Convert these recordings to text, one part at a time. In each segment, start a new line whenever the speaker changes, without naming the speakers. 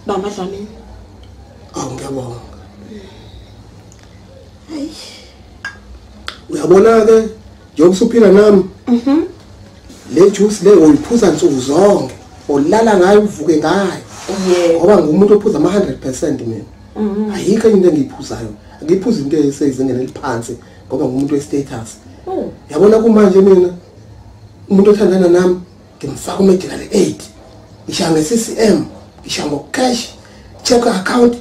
Baba Dlamini.
Awu ngiyabonga. Hayi. Uyabona ke njengoba usuphila nami. Le juice le uyiphuza nsuku zonke. Olala ngayo uvuke ngayo.
Yebo.
Ngoba ngumuntu ophuza ama 100% mina. Ayikho into engiyiphuzayo. Angiphuzi into esezingeni eliphansi ngoba ngumuntu we-status. Yabona kumanje mina umuntu othandana nami ngimfaka umedical aid. Ngisha nge-CCM, ngisha ngo-cash, check account,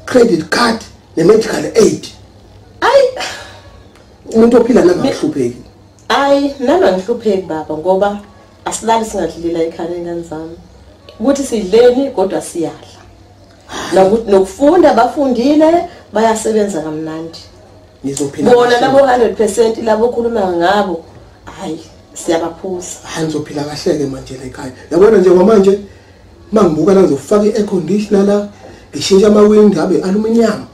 credit card ne-medical aid.
Ayi
umuntu ophila nami angihlupheki.
Ayi nami angihlupheki baba ngoba asilali singadlilela ekhaya ingane zami. Ukuthi sidleni kodwa siyadla. Nokufunda bafundile bayasebenza kamnandi.
Nizophila
bona labo 100% labo khuluma ngabo hayi siyabaphuza.
Hayi nizophila kahle ke manje la ekhaya. Yabona nje kwamanje mangibuka la ngizofaka i-air conditioner la, ngishintshe amawindi abe aluminium,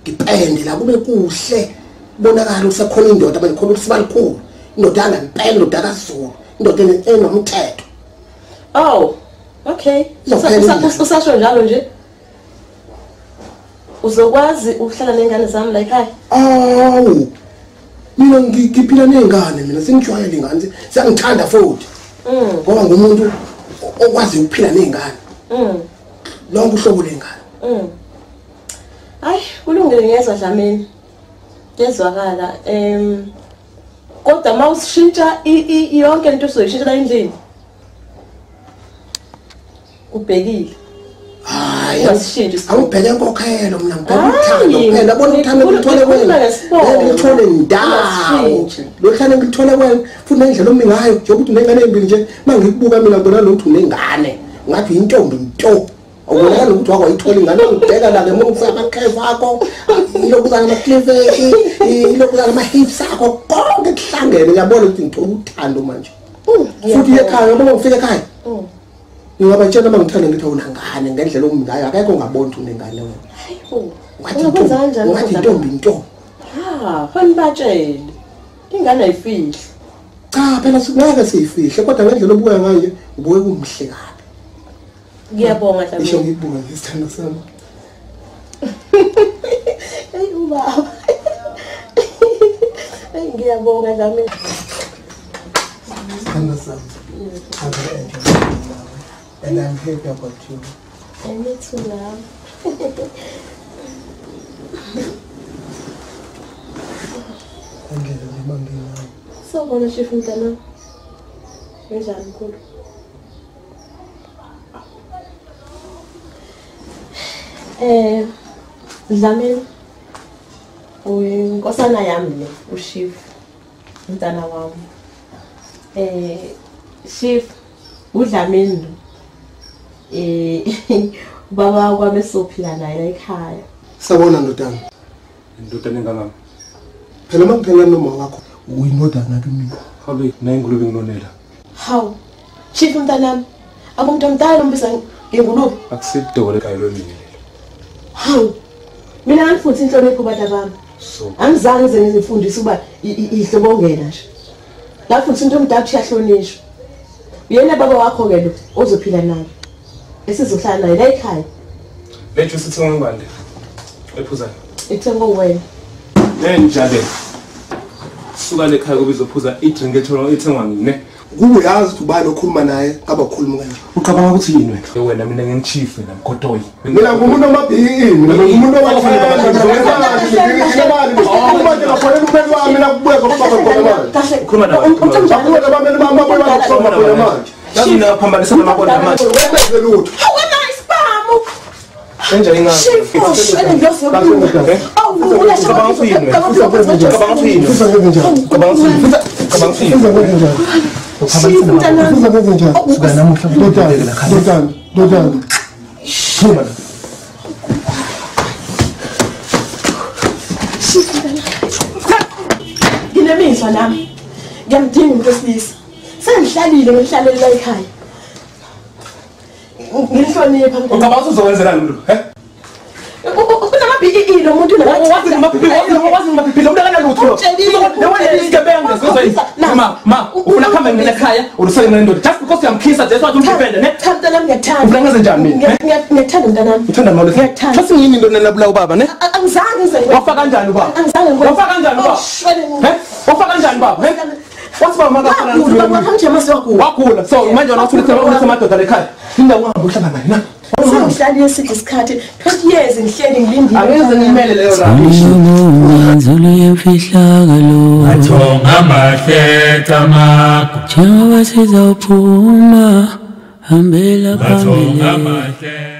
ngipende la kube kuhle. Bonakala usekhona indoda manje khona usibalikhulu. Indoda yangempela, indoda kaZulu, indoda enomthetho.
Oh, okay. Usasho njalo nje. Uzokwazi ukuhlala nengane zami la ekhaya?
Awu. Mina ngiphila nengane mina sengijwayele ingane, siyangithanda futhi. Ngoba ngumuntu okwazi ukuphila nengane. Lonke uhlobo lengane.
Hayi, kulungile ngiyezwa Dlamini. Kuyezwakala. Kodwa mawushintsha yonke into uzoyishintsha la endlini. Ubhekile.
Hayi, awubheke inkokhelo mina ngibheka uthando kuphela. Yabona uthando ngilithole wena. Ngilithole ndawo. Lo thando ngilithole wena futhi nendlela omi ngayo njengokuthi unengane ezimbili nje mangikubuka mina ngibona lo ukuthi unengane. Ngathi intombi nto. Awubonakala ukuthi wakwayithola ingane ngibheka la ngemuva amakhefu akho, ilokuzana ama-cleavage, ilokuzana ama-hips akho konke kuhlangene ngiyabona ukuthi ngithola uthando manje. Futhi ekhaya ngoba ngifika ekhaya. Ngingabatshela uma ngithanda ngithi awunangane ngendlela omi ngayo akekho ongabona ukuthi unengane wena.
Hayibo.
Ungathi intombi nto.
Ha, fanele batshele. Ingane ayifihli.
Cha phela singeke siyifihle kodwa ngendlela obuka ngayo ubuke kumhle kabi.
Ngiyabonga Dlamini.
Ngisho ngikubuka nje isithando sami.
Hey ubaba. Hey ngiyabonga Dlamini.
Isithando sami. And I'm happy about you.
And me too, love. Sawubona Chief mntanami. Kunjani mkhulu? Dlamini, uyinkosana yami le, uChief mntana wami. Chief uDlamini ubaba kwami sophila naye la ekhaya.
Sawubona ndodana.
Indodana engangami.
Phela mangiphela noma wakho uyindodana kimi.
Habe nayingulube nginonela.
Hawu. Chief mntanami, akumuntu omdala umbiza ngengulube.
Akusidokole ekhaya lomini lelo.
Hawu. Mina ngifundisa inhlonipho bantu bami. Angizange ngize ngizifundise ukuba ihlobongela nje. Ngafundisa into omdala ukuthi uyahlonishwa. Uyena baba wakho ke lo ozophila naye. Esizohlala naye la ekhaya.
Le juice ithengwa ngubani le? Ephuzayo.
Ithengwa wena.
Nenja le. Suka le ekhaya kuba izophuza i-drink ethengwa ngine.
Kube uyazi ukuthi ubani okhuluma naye ngaba ukhuluma kanje.
Ucabanga ukuthi yini wena? Wena mina ngingichief wena mgodoyi.
Mina ngumuntu omabhiki, mina ngumuntu
Nginemizwa nami. Ngiyamdinga umuntu wesilisa. Sengihlalile ngihlalele la ekhaya. Ngilihlonipha.
Ucabanga ukuthi uzokwenzelani lo, he?
Kunama Mhlawumbe ilo muntu
wazi ngamaphiphi wazi ngamaphiphi lo muntu akanalutho. Ma ufuna kuhamba ngene ekhaya urusale ngene ndoda just because uyamkhisa just wathi umdefende ne.
Cha mntanami ngiyakuthanda.
Ufuna ngenze njani mina?
Ngiyakuthanda mntanami.
Uthanda mawule.
Ngiyakuthanda.
Futhi ngiyini into nenabula ubaba ne?
Angizange ngize.
Wafa kanjani ubaba?
Angizange ngikwenze.
Wafa kanjani ubaba? He? Wafa kanjani ubaba? He? Wathi baba makafana
Wagula baba wakho nje mase wagula.
Wagula. So manje wena uthi ulethe amadoda lekhaya. Indawo ungahamba uhlala naye na?
Sengihlali esidla isikhathi 20 years ngihleli ngilindile.
Angeze ngimele leyo rubbish.
Nzulu yemfihlakalo
Athonga amahle Camagu
njengoba sizophuma hambela
Athonga
phambili
amahle.